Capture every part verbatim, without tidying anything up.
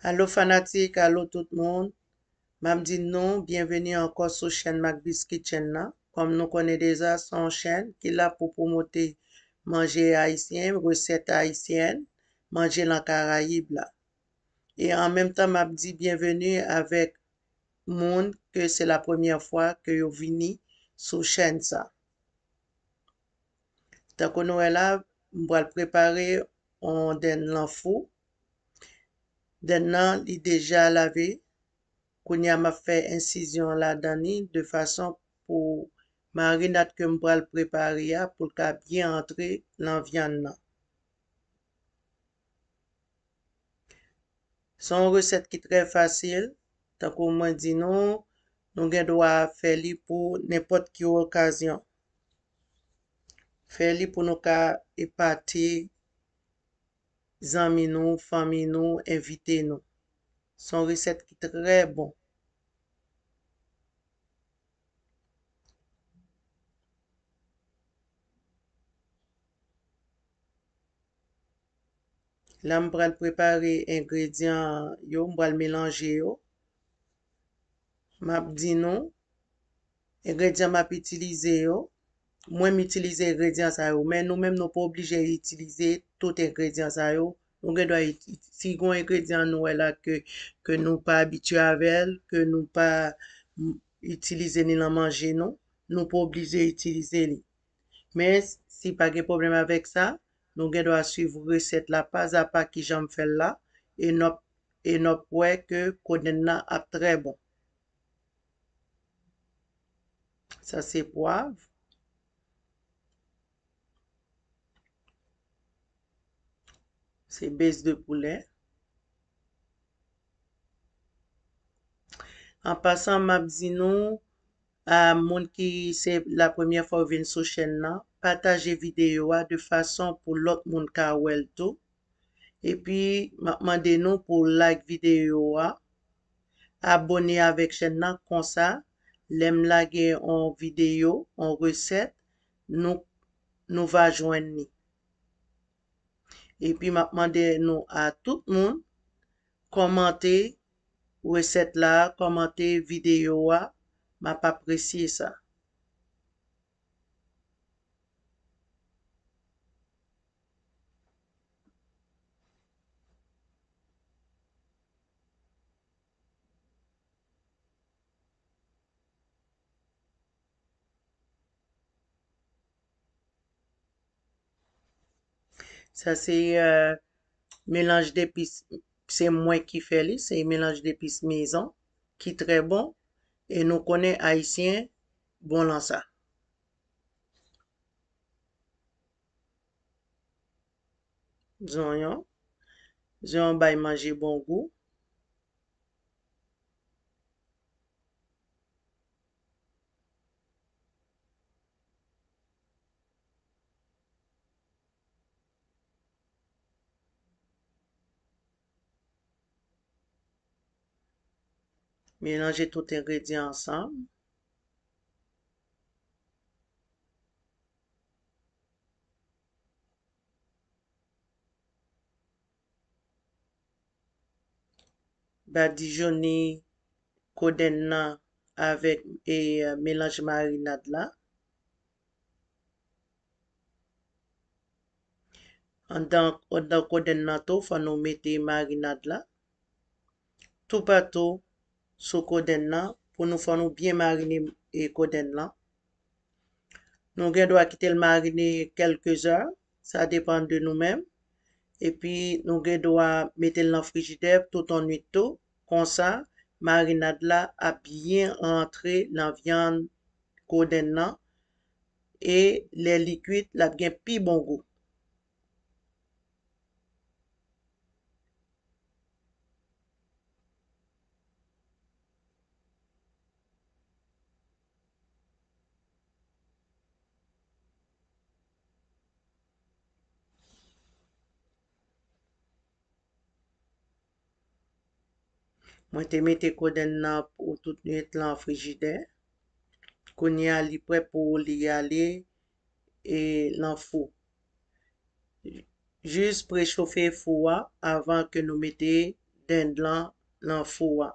Alo fanatik, alo tout moun. M ap di nou byenveni ankò sou chèn Macbis Kitchen nan. Kòm nou konnen deja, se yon chèn ki la pou pwomote manje ayisyen, resèt ayisyèn, manje lan Karayib la. E an menm tan, m ap di byenveni avèk moun ke se la premyè fwa ke yo vini sou chèn sa. Tankou nou wè la, m pral prepare yon dèn lan fou. Dèn nan, li deja lave. Kounye a, m ap fè ensizyon ladan li de fason pou marinad ke m pral prepare a, pou l ka byen antre lan vyann nan. Se yon resèt ki trè fasil. Tankou mwen di nou, nou gen dwa fè li pou nenpòt ki okazyon. Fè li pou nou ka epate zanmi nou, fanmi nou, envite nou. Se yon resèt ki trè bon. La, m pral prepare engredyan yo, m pral melanje yo. M ap di nou, engredyan m ap itilize yo, mwen m itilize engredyan sa yo, men nou menm nou pa oblije itilize tout engredyan sa yo. Nou gen dwa iti-, si gen yon engredyan nou wè la ke, ke nou pa abitye avè l, ke nou pa, mm, itilize ni nan manje nou, nou pa oblije itilize li. Men si pa gen pwoblèm avèk sa, nou gen dwa swiv resèt la pazapa kijan m fè l la, e n ap, e n ap wè ke kodenn nan ap trè bon. Sa se pwav. Se base de poulè. An pasan, m ap di nou, a moun ki se la premyè fwa w vin sou chèn nan, pataje videyo a de fason pou lòt moun ka wè l tou. Epi, m ap mande nou pou like videyo a, abòne avèk chèn nan, konsa, lè m lage yon videyo, yon resèt, nou, nou va jwenn li. Epi, m ap mande nou a tout moun, kòmante resèt la, kòmante videyo a, m ap apresye sa. Sa se, euh, melanj depis, se mwen ki fè li, se melanj depis mezon ki trè bon. E nou konnen Ayisyen bon lan sa. Zonyon. Zonyon bay manje bon gou. Melanje tout engredyan ansanm. Badijone kodenn nan avèk, e, melanj marinad la. Anndan, anndan kodenn nan tou, fò nou mete marinad la. Toupatou sou kodenn nan, pou nou fò nou byen marine, e, kodenn nan. Nou gen dwa kite l marine kèlke zè, sa depann de nou menm. Epi nou gen dwa mete l nan frijidè tout yon nwit tou. Konsa, marinad la ap byen rantre nan vyann kodenn nan. E lè li kuit, l ap gen pi bon gou. Mwen te mete kodenn nan pou tout nwit lan frijidè. Kounye a, li prè pou li ale, e, lan fou. Jis prechofe fou a avan ke nou mete dend lan nan fou a.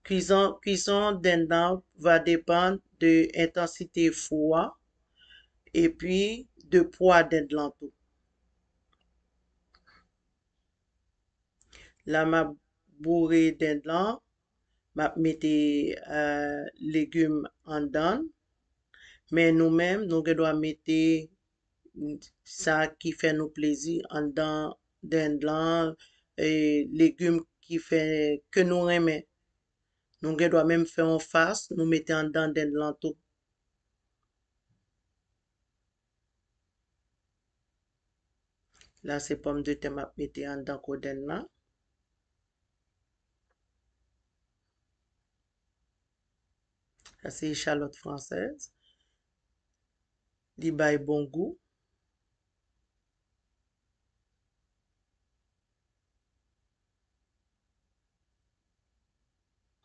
Kwizon, kwizon dend lan va depann de entansite fou a epi de pwa dend lan tou. La m ap boure dend lan, m ap mete legim anndan l. Men nou menm, nou gen dwa mete sa ki fè nou plezi anndan dend lan, legim ki fè, ke nou renmen. Nou gen dwa menm fè yon fas, nou mete anndan dend lan tou. La se pòmdetè m ap mete anndan kodenn lan. Sa se echalòt fransèz. Li bay bon gou.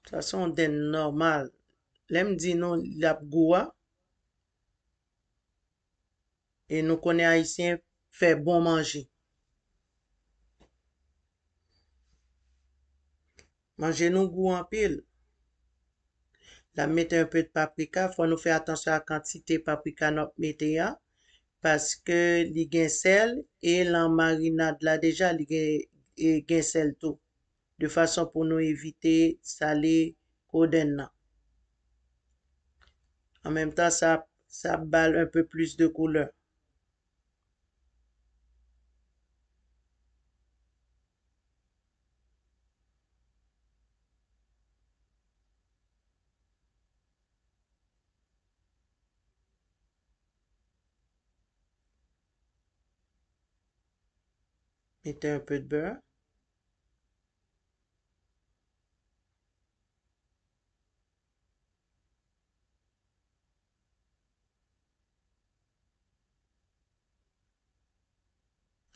Sa se yon dend nòmal. Lè m di nou l ap gou a, e nou konnen Ayisyen fè bon manje. Manje nou gou anpil. L ap mete yon pe de paprika, fò nou fè atansyon a kantite paprika n ap mete a, paske li gen sèl, e lan marinad la deja, li gen, e gen sèl tou. De fason pou nou evite sale kodenn nan. An menm tan, sa, sa ap ba l un peu plus de couleur. Mete un peu de beurre.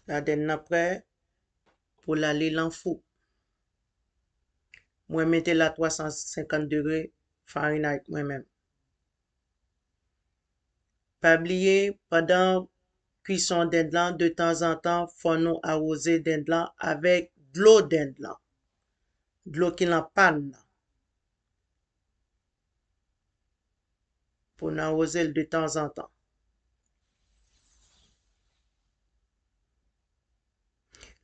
Ladann nan prè pou l ale lan fou. Mwen mete l a twa san senkant degre Fahrenheit mwen menm. Pa bliye, pandan kwison dend lan, de tanzantan, fò nou awoze dend lan avèk dlo dend lan. Dlo ki lan pàn nan. Pou n awoze l de tanzantan.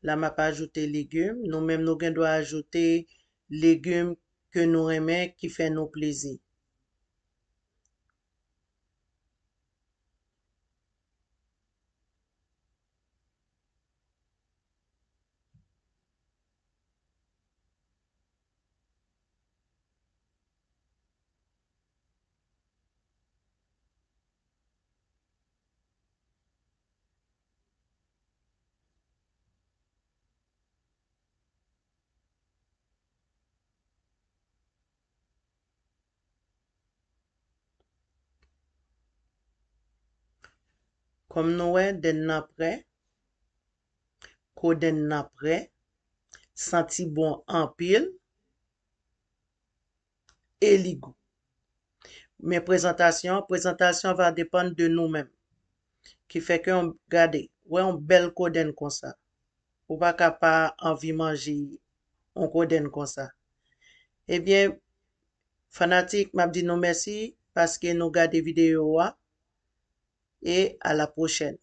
La, m ap ajoute legim. Nou menm, nou gen dwa ajoute legim ke nou renmen, ki fè nou plezi. Kòm nou wè, dend nan prè, kodenn nan prè, santi bon anpil, e li gou. Men prezantasyon, prezantasyon va depann de nou menm. Ki fè ke, yon, gade, wè yon bèl kodenn konsa. Ou pa ka pa anvi manje yon kodenn konsa. Ebyen, fanatik, m ap di nou mèsi paske nou gade videyo a. E a la pwochèn.